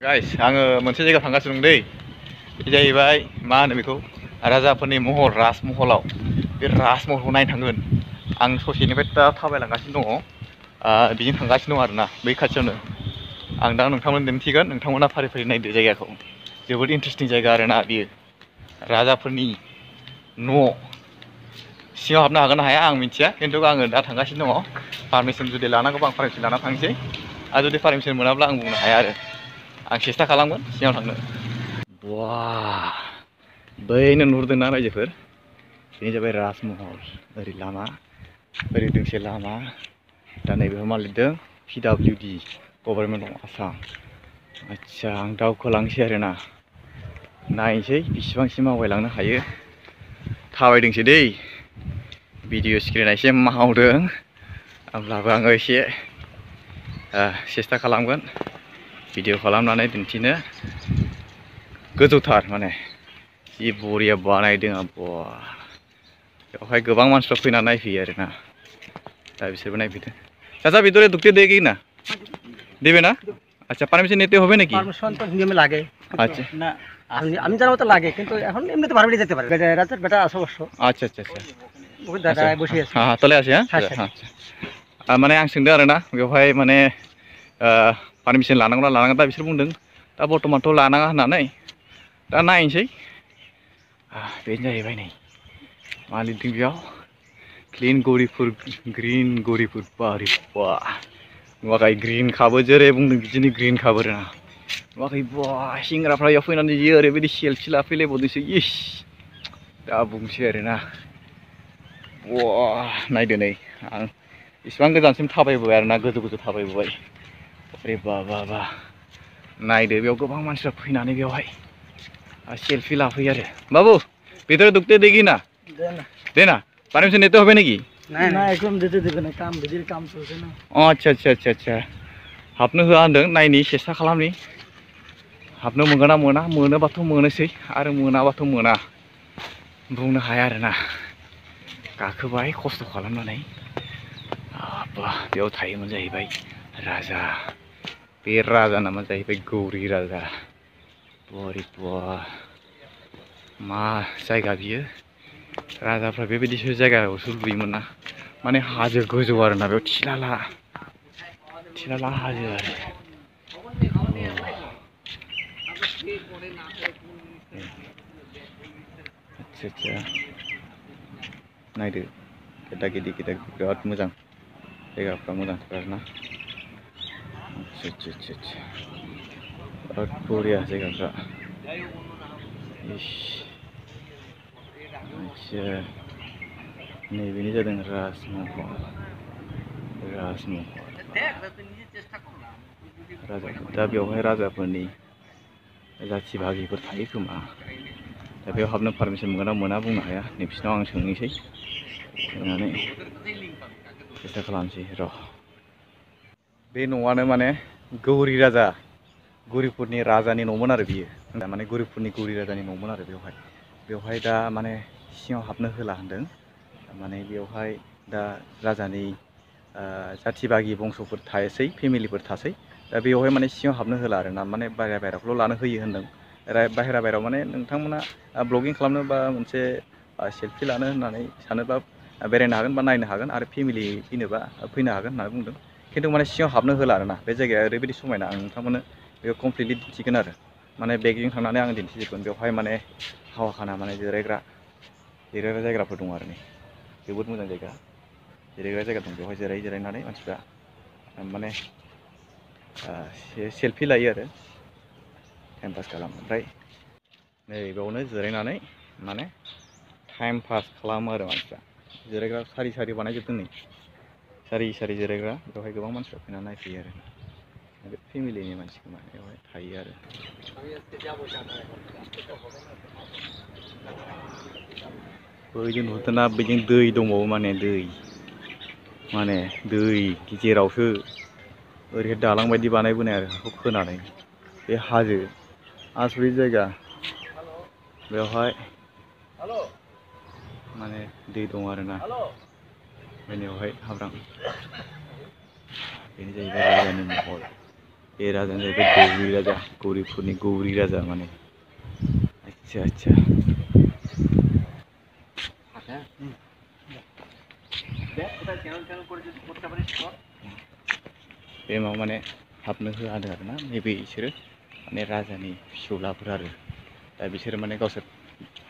Guys, आङो मोनसे जायगायाव थांगासिनो दं दै। बे जाहैबाय मा होनो बेखौ राजाफोरनि महल राजमहलाव। बे राजमहलखौ नायनो थांगोन। आं ससेनिफ्राय दा थाबायलांगासिनो दङ। बिजों थांगासिनो दं आरोना बै खाथियावनो। आं दा नोंथांमोन दिन्थिगोन, नोंथांमोना फारि फारि नायदो जायगाखौ। जोबोद इन्टारेस्टिं जायगा आरोना बियो। राजाफोरनि न'। सिङाव हाबनो हागोन ना हाया आं मिथिया, खिन्थु आङो दा थांगासिनो दङ। पारमिसन जुदि लानांगौबा आं पारमिसन लाना थांसै। आरो जुदि पारमिसन मोनाब्ला आं बुंनो हाया आरो। आं सेस्था खालामगोन सिङाव थांनो। वाह! बैनो नुहुरदोंना रायजोफोर? बेनो जाबाय राजमहल। ओरै लामा, ओरै दोंसे लामा। दा नैबेयाव मा लिरदों? PWD government of Assam. आच्छा, आं दावखोलांसै आरोना। नायनोसै बिसिबांसिम आवगायलांनो हायो। थाबायदोंसो दै। भिडिअ स्क्रिनआ एसे मावदों। अब्लाबो आङो एसे सेस्था खालामगोन। भिडिअ खालामनानै दिन्थिनो। गोजौथार माने जि बरिया बानायदों आब्बा। बेवहाय गोबां मानसिफ्रा फैना नायफैयो आरोना। दा बिसोरबो नायफैदों। चाचा ভিতরে ঢুকতে দেয় কি না? দেবে না? আচ্ছা, পারমিশন নিতে হবে নাকি? পারমিশন তো নিয়মে লাগে। আচ্ছা, না আমি জানার মতো লাগে, কিন্তু এখন এমনিতে ভাড়া যেতে পারে। রাতের বেটা আছে অবশ্য। আচ্ছা আচ্ছা আচ্ছা। ওই দাদায় বসে আছে। হ্যাঁ, তলে আসে হ্যাঁ? আচ্ছা। माने आं सोंदों आरोना बेवहाय माने पारमिसन लानांगौना लानाङा, दा बिसोर बुंदों दा बर्थमानथ' लानाङा होननानै। दा नायनोसै। बेनो जाहैबाय नै मा लिरदों बेयाव? क्लीन ग्रीन गौरीपुर बारि। वाह! नुवाखै ग्रीन खाबो, जेरै बुंदों बिदिनो ग्रीन खाबो आरोना। नुवाखै वाह! सेंग्राफ्रा बेयाव फैनानै जि ओरैबायदि सेलफि लाफैलायबावदोंसो। इस! दा बुंसै आरोना। वाह! नायदो नै आं इसिबां गोजानसिम थाबायबोबाय आरोना, गोजौ गोजौ थाबायबोबाय। अरे बा बा बा! नायदो बेयाव गोबां मानसिफ्रा फैनानै बेवहाय सेल्फि लाफैयो आरो। बाबू ভিতরে ঢুকতে দেয় কি না? দেয় না? পারমিশন নিতে হবে নাকি? না একদম দিতে দেবে না, কাম ভিডির কাম চলছে না। আচ্ছা আচ্ছা আচ্ছা আচ্ছা। हाबनो होआ होनदों, नायनि सेस्था खालामनि। हाबनो मोनगोन ना मोना, मोनोबाथ' मोनोसै आरो मोनाबाथ' मोना। बुंनो हाया आरोना। गाखोबाय खस्थ' खालामनानै। बा बेयाव थायोमोन जाहैबाय राजा। बे राजा नामा जाहैबाय गौरी राजा। बरे बा! मा जायगा बियो? राजाफ्रा बेबायदिसो जायगायावसो लुयोमोन ना। माने हाजो गोजौ आरोना, बेयाव थिलाला हाजो आरो। आच्छा आच्छा। नायदो गेदा गिदि बिराद मोजां। जायगाफ्रा मोजांथार आरोना। आच्छा आच्छा आच्छा आच्छा। बिराद बरिया जायगाफ्रा। इस! आच्छा। नैबेनो जादों राजमहल। दा बेवहाय राजाफोरनि जाथि बाहागिफोर थायो खोमा। दा बेयाव हाबनो पारमिसन मोनगोन ना मोना बुंनो हाया। नै बिसिनाव आं सोंनोसै। सोंनानै सेस्था खालामसै र'। बे न'आनो माने गौरी राजा, गौरीपुरनि राजानि न'मोन आरो बियो। माने गौरीपुरनि गौरी राजानि न'मोन आरो बेवहाय दा माने सिङाव हाबनो होला होनदों। माने बेवहाय दा राजानि जाथि बागि बंस'फोर थासै, फेमिलिफोर थासै। दा बेवहाय माने सिङाव हाबनो होला आरोना, माने बाहेराखौल' लानो होयो होनदों। बाहेरायाव माने नोंथांमोना ब्लगिं खालामनो बा मोनसे सेल्फि लानो होननानै सानोबा बेरायनो हागोन बा नायनो हागोन, आरो फेमिलि फैनोबा फैनो हागोन होननानै बुंदों। खिन्थु माने सिङाव हाबनो होला आरोना। बे जायगाया ओरैबायदि समायना, आं नोंथांमोननो बेखौ कमप्लिटलि दिन्थिगोन आरो। माने बेगजों थांनानै आं दिन्थिजोबगोन। बेवहाय माने हावा खाना माने जिरायग्रा जायगाफोर दं आरो। नै जोबोद मोजां जायगा, जिरायग्रा जायगा दं। बेवहाय जिरायनानै मानसिफ्रा माने सेल्फि लायो आरो टाइम पास खालामो। ओमफ्राय नै बेयावनो जिरायनानै माने टाइम पास खालामो आरो मानसिफ्रा। जिरायग्रा सारि सारि बानायजोबदों नै, सारि सारि जिरायग्रा। बेवहाय गोबां मानसिफ्रा फैनानै नायफैयो आरो। बे फेमिलिनि मानसि खोमा बेवहाय थायो आरो। बैजों नुहुरदोंना, बैजों दै दंबावो माने दै गेजेरावसो ओरैहाय दालां बायदि बानायबोनाय आरो हाखौ खोनानै। बे हाजो आसरित जायगा। बेवहाय माने दै दं आरोना। बेवहाय हाब्रां। बेनो जाहैबाय राजानि महल। बे राजायानो जाहैबाय गौरी राजा गौरीपुरनि गौरी राजा माने आच्छा आच्छा बे माबा माने हाबनो होआ होदों आरोना नैबे इसोरो माने राजानि फिसौलाफोर आरो दा बिसोरो माने गावसोर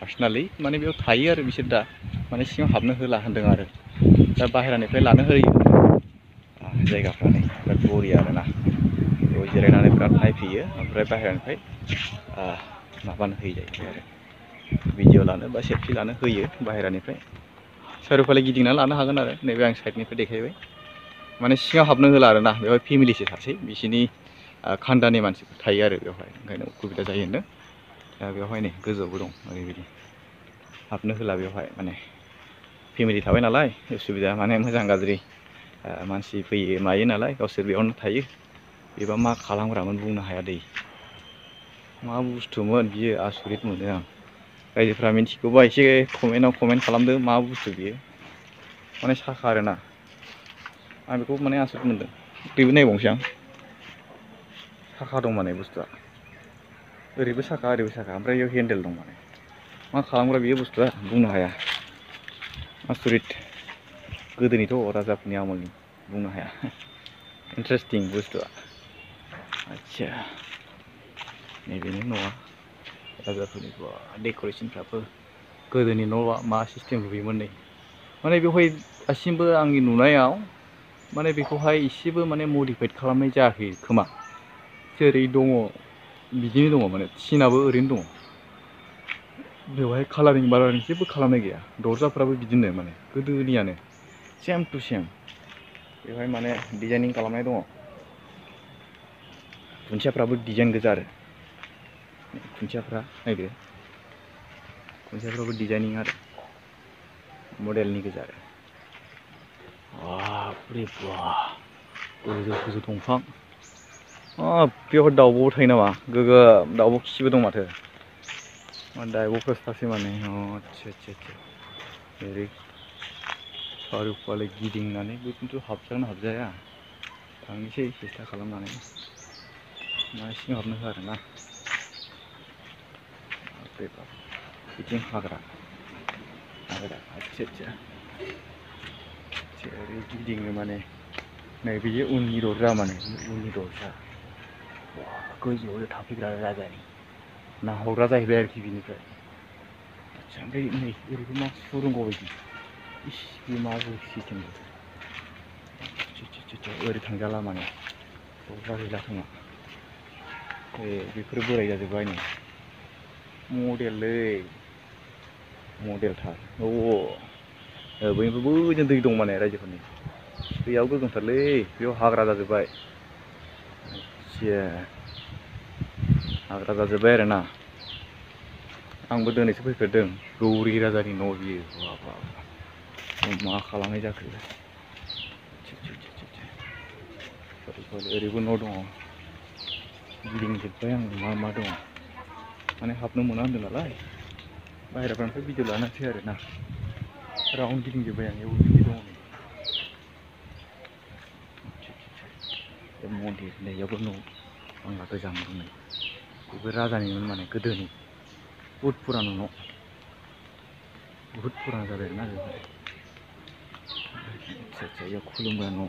पार्सनेलि माने बेयाव थायो आरो बिसोर दा माने सिङाव हाबनो होला होनदों आरो दा बाहेरानिफ्राय लानो होयो जायगाफ्रा नै बिराद बरिया आरोना बेयाव जिरायनानै बिराद नायफैयो ओमफ्राय बाहेरानिफ्राय माबानो होयो जाहैबाय आरो भिडिअ लानो बा सेल्फि लानो होयो बाहेरानिफ्राय चारिय'फाले गिदिंना लानो हागोन आरो नैबे आं साइडनिफ्राय देखायबाय माने सिङाव हाबनो होला आरोना बेवहाय फेमिलिसो थासै बिसिनि खान्दानि मानसिफोर थायो आरो बेवहाय ओंखायनो उसुबिदा जायो होनदों दा बेवहाय नै गोजौआवबो दं ओरैबायदि हाबनो होला बेवहाय माने फेमिलि थाबाय नालाय उसुबिदा माने मोजां गाज्रि मानसि फैयो मायो नालाय गावसोर बेयावनो थायो बेबा मा खालामग्रामोन बुंनो हाया दै मा बुस्थुमोन बियो आसरित मोनो आं रायजोफ्रा मिथिगौबा एसे कमेन्टआव कमेन्ट खालामदो मा बुस्थु बियो माने साखा आरोना आं बेखौ माने आसरित मोनदों ओरैबो नायबावनोसै आं साखा दं माने बुस्थुआ ओरैबो साखा ओरैबो साखा ओमफ्राय बेयाव हेन्देल दं माने मा खालामग्रा बियो बुस्थुआ बुंनो हाया आसरित गोदोनिथ' राजाफोरनि आमोलनि बुंनो हाया इन्टारेस्टिं बुस्थुआ आच्छा नैबेनो न'आ राजाफोरनि डेक'रेसनफ्राबो गोदोनि न'आ मा सिस्टेम लुयोमोन नै माने बेवहाय दासिमबो आंनि नुनायाव माने बेखौहाय एसेबो माने मडिफाइड खालामनाय जायाखै खोमा जेरै दङ बिदिनो दङ माने थिनाबो ओरैनो दङ बेवहाय कालारिं बालारिं जेबो खालामनाय गैया दरजाफ्राबो बिदिनो माने गोदोनियानो सेम टु सेम बेवहाय माने डिजाइनिं खालामनाय दङ खुन्थियाफ्राबो डिजाइन गोजा आरो खुन्थियाफ्रा नायदो खुन्थियाफ्राबो डिजाइनिं आरो मडेलनि गोजा आरो बापरे बा गोजौ गोजौ दंफां बेवहाय दाउब'बो थायो नामा गोगोम दाउब' खिबो दं माथो दाउब'फोरसो थासै माने आच्छा आच्छा आच्छा ओरै चारिय'फाले गिदिंनानै बे खिन्थु हाबजागोन हाबजाया थांनोसै सेस्था खालामनानै मा सिङाव हाबनो होआ आरोना बापरे बाप बिथिं हाग्रा आच्छा आच्छा ओरै गिदिङो माने नै बेयो उननि दरजा माने उननि दरजा गोजौआव थाफैग्रा राजानि नाहरग्रा जाहैबाय आरोखि बिनिफ्राय आच्छा ओमफ्राय नै ओरैबो मा सुरुंग बायदि इस बे मा सिस्टेम ओरै थांजाला माने दरजा गैला खोमा बेफोरो बोराय जाजोब्बाय नै मडेललै मडेलथार बैनिफ्राय बैजों दै दं माने रायजोफोरनि दैयाव गोगोमथारलै बेयाव हाग्रा जाजोब्बाय आच्छा हाग्रा जाजोब्बाय आरोना आंबो दिनैसो फैफेरदों गौरी राजानि न' बियो मा खालामनाय जाखो ओरैबो न' दङ गिदिंजोब्बाय आं मा मा दङ माने हाबनो मोना होनदों नालाय बाहेरानिफ्राय भिडिअ लानोसै आरोना राउन्ड गिदिंजोब्बाय आं बेयाव बिदि दङ नै मन्दिर नैयावबो न' बांला गोजाम दंनै बेबो राजानिमोन माने गोदोनि बुहुद पुराना न' बुहुद पुराना जाबाय आरोना बेवहाय आच्छा आच्छा बेयाव खुलुमग्रा न'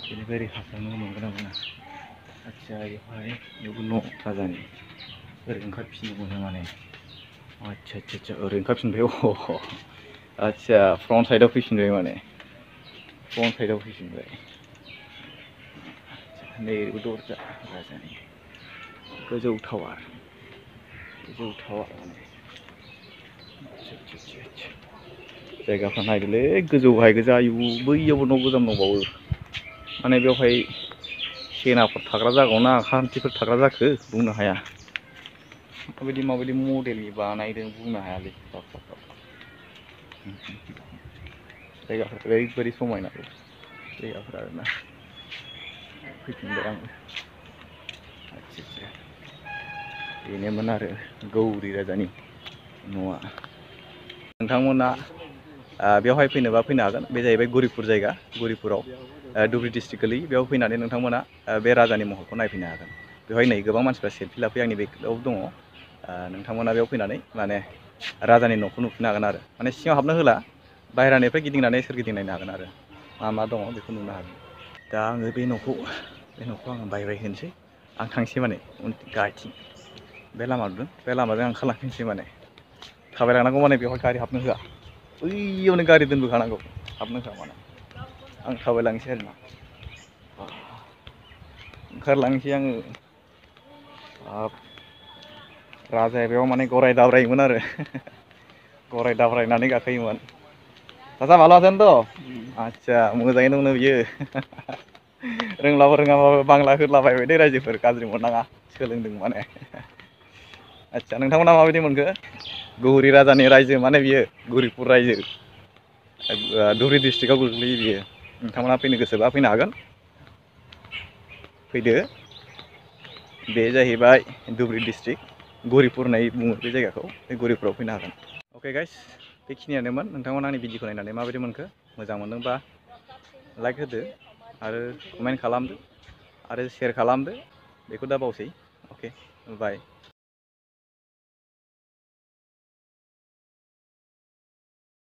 बेनिफ्राय ओरै हाबलांनो मोनगोन ना मोना आच्छा बेवहाय न' राजानि ओरै ओंखारफिननो मोनो माने आच्छा आच्छा आच्छा ओरै ओंखारफिनबाय आच्छा फ्रन्ट साइडआव फैफिनबाय माने फ्रन्ट साइडआव फैफिनबाय नै ओरैबो दरजा राजानि गोजौ टावार माने आच्छा जायगाफ्रा नायदोलै गोजौ गाहाय गोजा आयु बैयावबो न' गोजाम दंबावो माने बेवहाय सेनाफोर थाग्रा जागौना खान्थिफोर थाग्रा जाखो बुंनो हाया माबायदि मडेलनि बानायदों बुंनो हायालै बाप जायगाफ्रा ओरैबायदि समायना जायगाफ्रा आरोना फैफिनबाय आङो आच्छा बेनोमोन आरो गौरी राजानि न'आ नोंथांमोना बेवहाय फैनोबा फैनो हागोन। बे जाहैबाय गौरिपुर जायगा, गौरिपुराव धुब्रि डिस्ट्रिक्ट गोलैयो। बेयाव फैनानै नोंथांमोना बे राजानि महलखौ नायफैनो हागोन। बेवहाय नै गोबां मानसिफ्रा सेल्फि लाफैयो, आंनि बेकआव दङ। नोंथांमोना बेयाव फैनानै माने राजानि न'खौ नुफिननो हागोन आरो माने सिङाव हाबनो होला, बाहेरानिफ्राय गिदिंनानै सोरगिदिं नायनो हागोन आरो मा दङ बेखौ नुनो हागोन। दा आङो बे न'खौ आङो बाय होनोसै। आं थांसै माने गाहायथिं बे लामा नुदों, बे लामाजों आं ओंखारलांफिनसै माने थाबायलांनांगौ माने बेवहाय गारि हाबनो होआ, बैयावनो गारि दोनबोखानांगौ, हाबनो होआ माने। आं थाबायलांसै आरोना, ओंखारलांसै आङो। राजाया बेयाव माने गराय दाब्रायोमोन आरो गराय दाब्रायनानै गाखोयोमोन। चाचा ভালো আছেন তো? আচ্ছা मोजाङैनो दंनो बियो। रोंलाबो रोङाबाबो बांला होलाबायबाय दे रायजोफोर, गाज्रि मोननाङा, सोलोंदों माने। आচ্ছা नोंथांमोना माबायदि मोनखो? गौरी राजानि रायजो माने बियो, गौरिपुर रायजो, धुब्रि डिस्ट्रिक्टआव गोग्लैयो बियो। नोंथांमोना फैनो गोसोबा फैनो हागोन, फैदो। बे जाहैबाय धुब्रि डिस्ट्रिक्ट, गौरिपुर होननाय बुङो बे जायगाखौ। बे गौरिपुराव फैनो हागोन। अके गाइस, बेखिनियानोमोन। नोंथांमोना आंनि भिडिअखौ नायनानै माबायदि मोनखो? मोजां मोनदोंबा लाइक होदो आरो कमेन्ट खालामदो आरो शेयार खालामदो, बेखौ दा बावसै। अके बाय।